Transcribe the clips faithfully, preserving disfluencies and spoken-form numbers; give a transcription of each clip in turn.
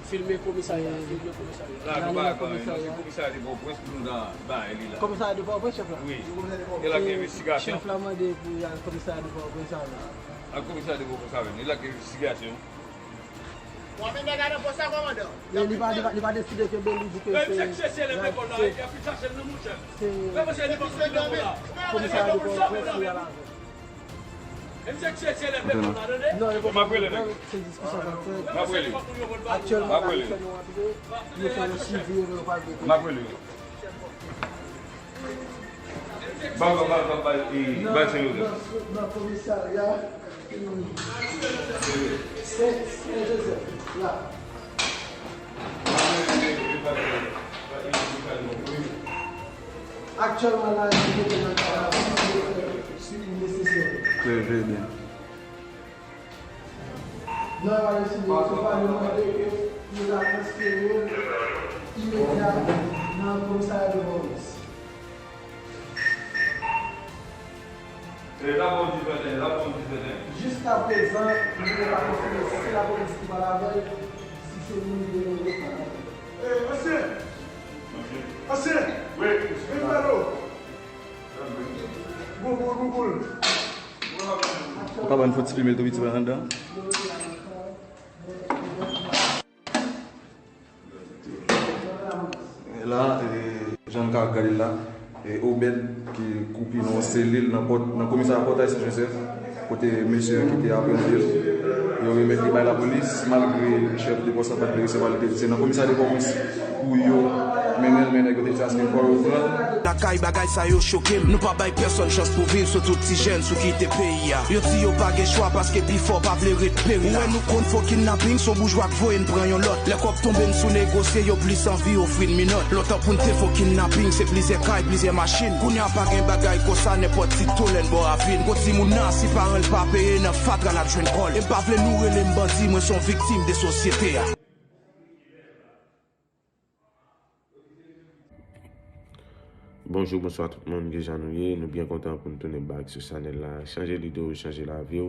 Filme komisarya, filme komisarya. La, nou pa al nan komisarya de Pòtoprens pou nou ta bay li la. Komisarya de Pòtoprens, chèf la? Wi. E l ap gen envestigasyon. Chèf la mande pou y al komisarya de Pòtoprens avè l. Al komisarya de Pòtoprens avè l. E l ap gen envestigasyon. W ap mennen nèg la nan pòs la, kòmandan. E li pa, li pa, li pa deside ke Beli di ke se, se, se komisarya de Pòtoprens li al avè l. Non, e pa, m ap rele nèg. Se diskisyon k ap fèt. M ap rele. Aktyèlman, m ap rele. Yo fè yon swivi, yo pral rete. M ap rele. Ba, ba, ba, ba, ba, e, ba, se yo. Nan, nan komisarya, e, Sen, Sen Jozèf, la. Aktyèlman, la, yo mete nan kay la, si, si li nesesè. Trè, trè byen. Nan yo ale sou yo, se pa yo mande ke yo ta transfere l imedya nan komisarya de Pòtoprens. E la bon di fèten, la bon di fèten. Jiska prezan, nou pa konfime si se lapolis ki pale avè l, si se moun de yo ki pale avè l. E, ansyen! Ansyen! Wi. Vin ba nou! Bouboul, bouboul! Ou ka ban fò ti filme l tou piti pa anndan. E la, e, jan n ka gade l la, e, Obed ki koupi nan yon selil nan pòt, nan komisarya Pòtay Sen Jozèf, kote mesye yo ki te apre l, yo remèt li bay lapolis, malgre chèf de pòs la pa t vle resevwa l, li te di se nan komisarya de Pòtoprens pou yo mennen l, men nèg yo te di aske l pa yo pran l. Lakay bagay sa yo choke m. Nou pa bay pèsonn chans pou viv, sitou ti jèn sou kite peyi a. Yo di yo pa gen chwa paske pifò pa vle ret peri la. Ou wè nou konn fò kidnaping, se yon boujwa k voye n pran yon lòt. Lè kòb tonbe n sou negosye, yo plis anvi ofri n minòt. Lontan pou n te fè kidnaping, se plizyè kay, plizyè machin. Kounye a pa gen bagay konsa, nenpòt ti tolè n bò ravin. Gon timoun nan si paran l pa peye nan fatra l ap jwenn kò l. E m pa vle nou rele m bandi, mwen se yon viktim de sosyete a. Bonjou, bonswa tout moun, kijan nou ye? Nou byen kontan pou n tounen back sou chanèl la. Chanje lide w, chanje lavi w.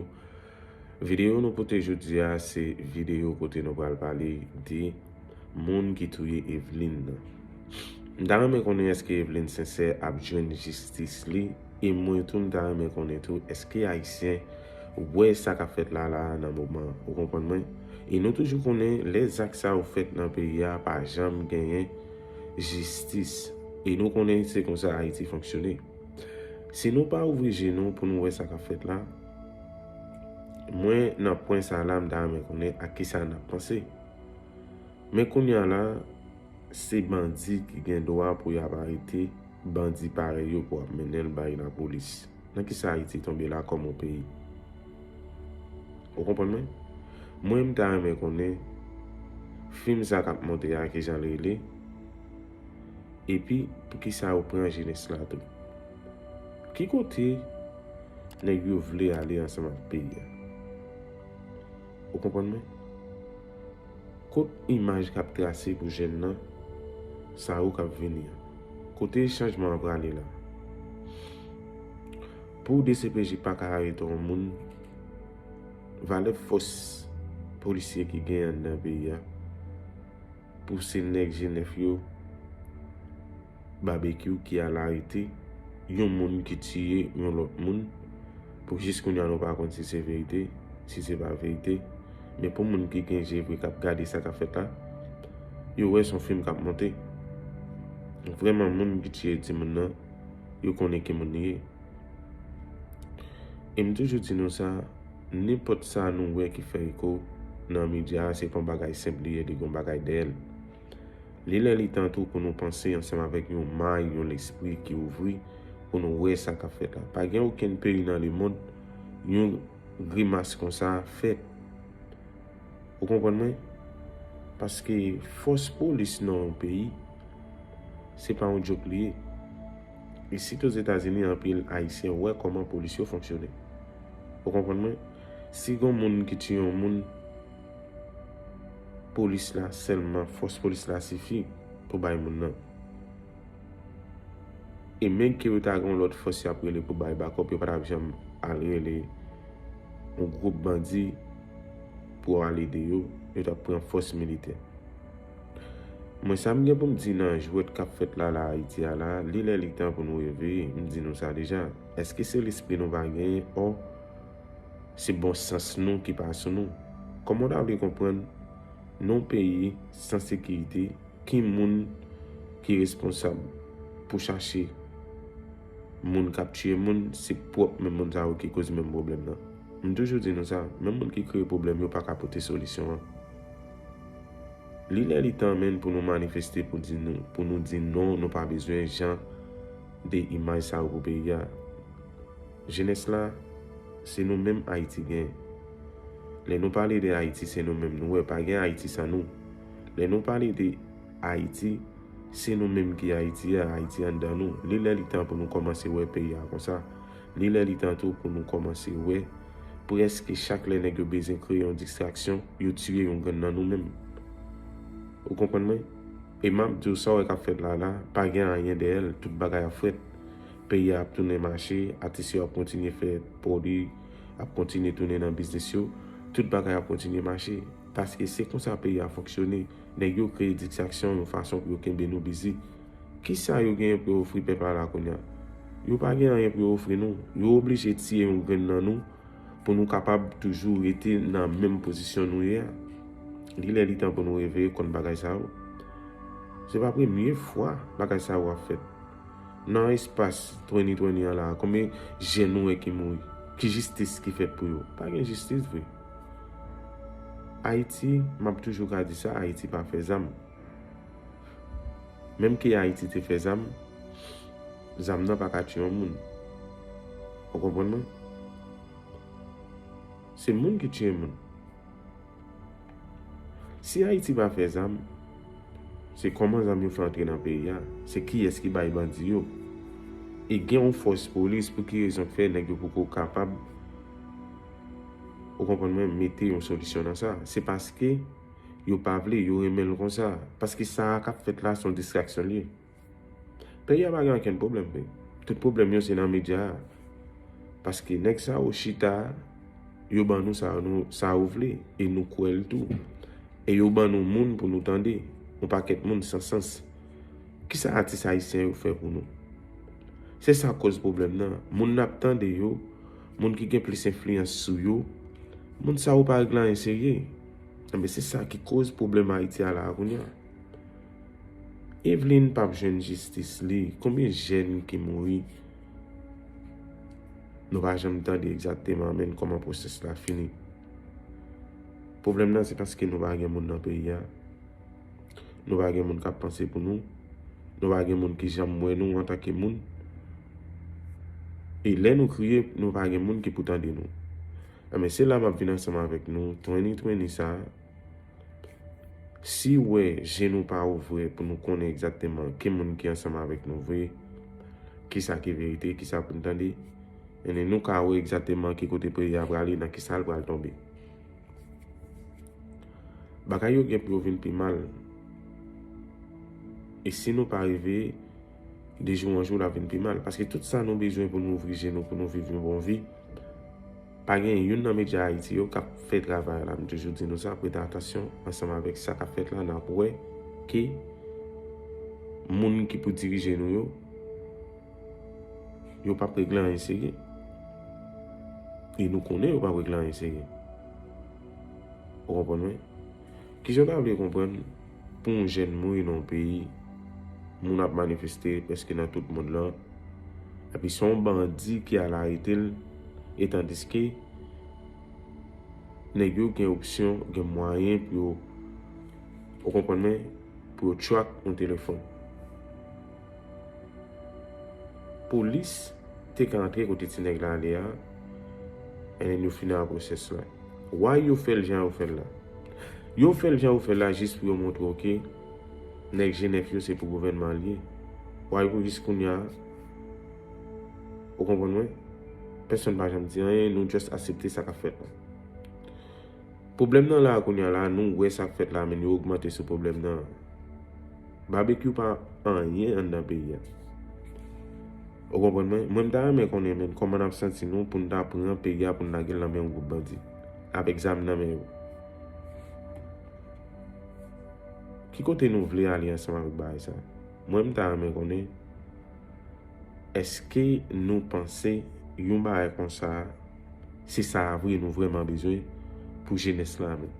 Videyo nou pote jodi a, se videyo kote nou pral pale de moun ki touye Eveline nan. M ta renmen konnen èske Eveline Sincère ap jwenn jistis li, e mwen tou m ta renmen konnen tou èske Ayisyen wè sa k ap fèt la la a nan moman an, ou konprann mwen? E nou toujou konnen lè zak sa yo fèt nan peyi a, pa janm genyen jistis. E nou konnen se konsa Ayiti fonksyone. Si nou pa ouvri je nou pou nou wè sa k ap fèt la, mwen nan pwen sa la, m ta renmen konnen ak kisa n ap panse. Men kounye a la, se bandi ki gen dwa pou y ap arete bandi parèy yo pou ap mennen l bay lapolis. Nan kisa Ayiti tonbe la kòm yon peyi? Ou konprann mwen? Mwen, m ta renmen konnen fim sa k ap monte a, kijan l rele, epi poukisa yo pran jenès la tou. Ki kote nèg yo vle ale ansanm ak peyi a? Ou konprann mwen? Kot imaj k ap trase pou jèn nan, sa yo k ap vini an? Kote chanjman an prale la? Pou D C P J pa ka arete yon moun, valè fòs polisye ki gen anndan peyi a, pou se nèg G nèf yo, Babekyou ki al arete yon moun ki tiye yon lòt moun, pou jis kounye a nou pa konn si se verite, si se pa verite. Men pou moun ki gen je vre k ap gade sa k ap fèt la, yo wè se yon fim k ap monte. Vrèman, moun ki tiye timoun nan, yo konnen ki moun li ye. E m toujou di nou sa, nenpòt sa nou wè ki fè eko nan medya a, se pa yon bagay senp li ye, li gen yon bagay dèyè l. Li lè li tan tou pou nou panse ansanm avèk yon may, yon lespri ki ouvri, pou nou wè sa k ap fèt la. Pa gen okenn peyi nan lemonn yon grimas konsa fèt. Ou konprann mwen? Paske fòs polis nan yon peyi, se pa yon djòk li ye. Isit Ozetazini, anpil Ayisyen wè kòman polis yo fonksyone. Ou konprann mwen? Si gon moun ki tiye yon moun, polis la sèlman, fòs polis la sifi pou bay moun nan. E menm ke yo ta gen yon lòt fòs y ap rele pou bay bakòp, yo pa t ap janm al rele yon gwoup bandi pou al ede yo, yo t ap pran fòs militè. Mwen, sa m gen pou m di nan jwèt k ap fèt la, la Ayiti a la, li lè li tan pou nou reveye. M di nou sa deja. Èske se lespri nou pa genyen? Ò, se bon sans nou ki pa sou nou. Kòman w ta vle konprann nan yon peyi san sekirite, ki moun ki responsab pou chache moun k ap tiye moun? Se pwòp menm moun sa yo ki koz menm pwoblèm nan. M toujou di nou sa, menm moun ki kreye pwoblèm yo pa ka pote solisyon an. Li lè li tan menm pou nou manifeste, pou di nou, pou nou di non, nou pa bezwen jan de imaj sa yo pou peyi a. Jenès la, se nou menm Ayiti gen. Lè nou pale de Ayiti, se nou menm nou wè, pa gen Ayiti san nou. Lè nou pale de Ayiti, se nou menm ki Ayiti a, Ayiti anndan nou. Li lè li tan pou nou kòmanse wè peyi a konsa. Li lè li tan tou pou nou kòmanse wè, prèske chak lè nèg yo bezwen kreye yon distraksyon, yo tiye yon grenn nan nou menm. Ou konprann mwen? E m ap di w sa w wè k ap fèt la la, pa gen anyen dèyè l, tout bagay ap fèt. Peyi a ap tounen mache, atis yo ap kontinye fè pwodui, ap kontinye tounen nan biznis yo, tout bagay ap kontinye mache. Paske se konsa peyi a fonksyone. Nèg yo kreye distraksyon yon fason pou yo kenbe nou bizi. Kisa yo genyen pou yo ofri pèp la la kounye a? Yo pa gen anyen pou yo ofri nou. Yo oblije tiye yon grenn nan nou pou nou kapab toujou rete nan menm pozisyon nou ye a. Li lè li tan pou nou reveye konn bagay sa yo. Se pa premye fwa bagay sa yo ap fèt. Nan espas twenty twenty an la, konbyen jèn nou wè ki mouri? Ki jistis ki fèt pou yo? Pa gen jistis vre. Ayiti, m ap toujou ka di sa, Ayiti pa fè zam. Menm ke Ayiti te fè zam, zam nan pa ka tiye yon moun. Ou konprann mwen? Se moun ki tiye moun. Si Ayiti pa fè zam, se kòman zam yo fè antre nan peyi a? Se kiyès ki bay bandi yo? E gen yon fòs polis, pou ki rezon k fè nèg yo poko kapab, ou konprann mwen, mete yon solisyon nan sa? Se paske yo pa vle, yo renmen l konsa. Paske sa a k ap fèt la, se yon distraksyon l ye. Peyi a pa gen okenn pwoblèm vre. Tout pwoblèm yo se nan medya a. Paske nèg sa yo chita, yo ban nou sa nou, sa yo vle, e nou kwè l tou. E yo ban nou moun pou nou tande. Yon pakèt moun san sans. Kisa atis ayisyen yo fè pou nou? Se sa k koz pwoblèm nan. Moun n ap tande yo, moun ki gen plis enfliyans sou yo, moun sa yo pa regle anyen serye. Enben, se sa ki koz pwoblèm Ayiti a la a kounye a. Evelyn p ap jwenn jistis li. Konbyen jèn ki mouri? Nou pa janm tande egzakteman menm kòman pwosès la fini. Pwoblèm nan se paske nou pa gen moun nan peyi a. Nou pa gen moun k ap panse pou nou. Nou pa gen moun ki janm wè nou antanke moun. E lè nou kriye, nou pa gen moun ki pou tande nou. Enben, se la m ap vin ansanm avèk nou, twenty twenty sa a. Si w wè je nou pa ouvè pou nou konnen egzakteman ki moun ki ansanm avèk nou vre, kisa ki verite, kisa pou n tande, enben nou ka wè egzakteman ki kote peyi a prale, nan kisa l pral tonbe. Bagay yo gen pou yo vin pi mal. E si nou pa reveye, de jou an jou, l ap vin pi mal. Paske tout sa nou bezwen pou nou ouvri je nou, pou nou viv yon bon vi, pa gen youn nan medya Ayiti yo k ap fè travay la. M toujou di nou sa, prete atansyon ansanm avèk sa k ap fèt la, n ap wè ke moun ki pou dirije nou yo, yo p ap regle anyen serye. E nou konnen yo p ap regle anyen serye. Ou konprann mwen? Kijan w ta vle konprann pou yon jèn mouri nan yon peyi, moun ap manifeste prèske nan tout mond lan, epi se yon bandi ki al arete l, e tandiske nèg yo gen opsyon, gen mwayen pou yo, ou konprann mwen, pou yo track yon telefòn. Polis te ka antre kote ti nèg la ale a, and then yo fini ak pwosès la. Why yo fè l jan yo fè l la? Yo fè l jan yo fè l la jis pou yo montre w ke nèg G nèf yo se pou gouvènman an l ye. Why pou jis kounye a, ou konprann mwen? Pèsonn pa janm di anyen, nou just aksepte sa k ap fèt la. Pwoblèm nan la kounye a la, nou wè sa k fèt la, men yo ogmante sou pwoblèm nan. Babekyou pa anyen anndan peyi a. Ou konprann mwen? Mwen, m ta renmen konnen, men, kòman n ap santi nou pou n ta pran peyi a pou n lage l nan men yon gwoup bandi, avèk zam nan men yo. Ki kote nou vle ale ansanm avèk bagay sa? Mwen, m ta renmen konnen, èske nou panse yon bagay konsa, se sa a vre nou vrèman bezwen pou jenès la menm?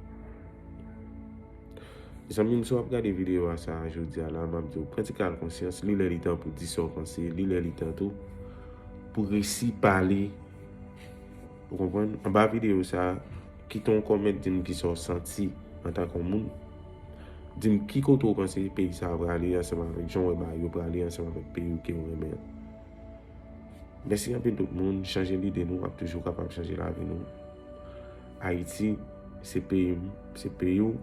Zanmi m, si w ap gade videyo a sa a jodi a la, m ap di w, pran ti kal konsyans, li lè li tan pou di sa w panse, li lè li tan tou pou resi pale. Ou konprann? Anba videyo sa a, kite yon kòmantè, di m kisa w santi antanke yon moun. Di m ki kote w panse peyi sa a prale ansanm avèk jan w wè bagay yo prale ansanm avèk peyi w ke w renmen an. Mèsi anpil tout moun, chanje lide nou, w ap toujou kapab chanje lavi nou. Ayiti, se peyi m, se peyi w.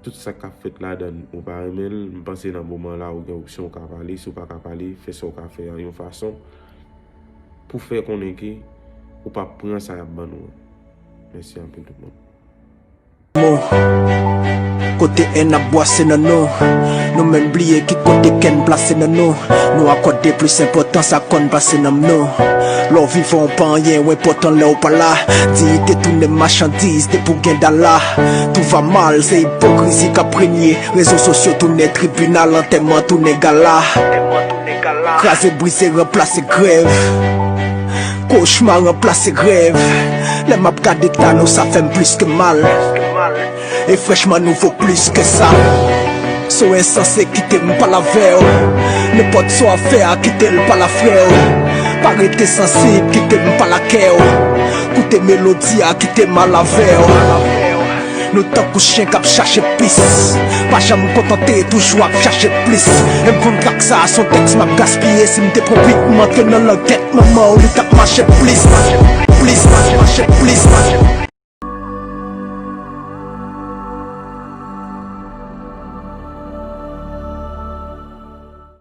Tout sa k ap fèt ladan l, ou pa renmen l, m panse nan moman la ou gen opsyon ou ka pale, si w pa ka pale, fè sa w ka fè a yon fason pou fè konnen ke ou p ap pran sa y ap ban nou an. Mèsi anpil tout moun. Mo. Kote èn ap bwase nan nou. Nou menm bliye ki kote kè n plase nan nou. Nou akòde plis enpòtans a kò n pase nanm nou. Lè w vivan w pa anyen, w enpòtan lè w pa la. Diyite tounen machandiz depi w gen dala. Tou va mal, se ipokrizi k ap renye. Rezo sosyo tounen tribinal, antèman tounen gala. Kraze brize ranplase grèv. Kochma ranplase rèv. Lè m ap gade ta nou, sa fè m plis ke mal. E franchman nou vo plis ke sa. So ensanse, kite m pale avè w. Nenpòt sa w ap fè a, kite l pale a frè w. Pa rete sansib, kite m pale a kè w. Koute melodi a, kite m ale avè w. Nou tankou chen k ap chache pis. Pa janm kontante, toujou ap chache plis. E m konn trak sa a, s on tèks m ap gaspiye. Si m te pran bit, m antre nan langèt manman w, li t ap mache plis. Plis, mache plis.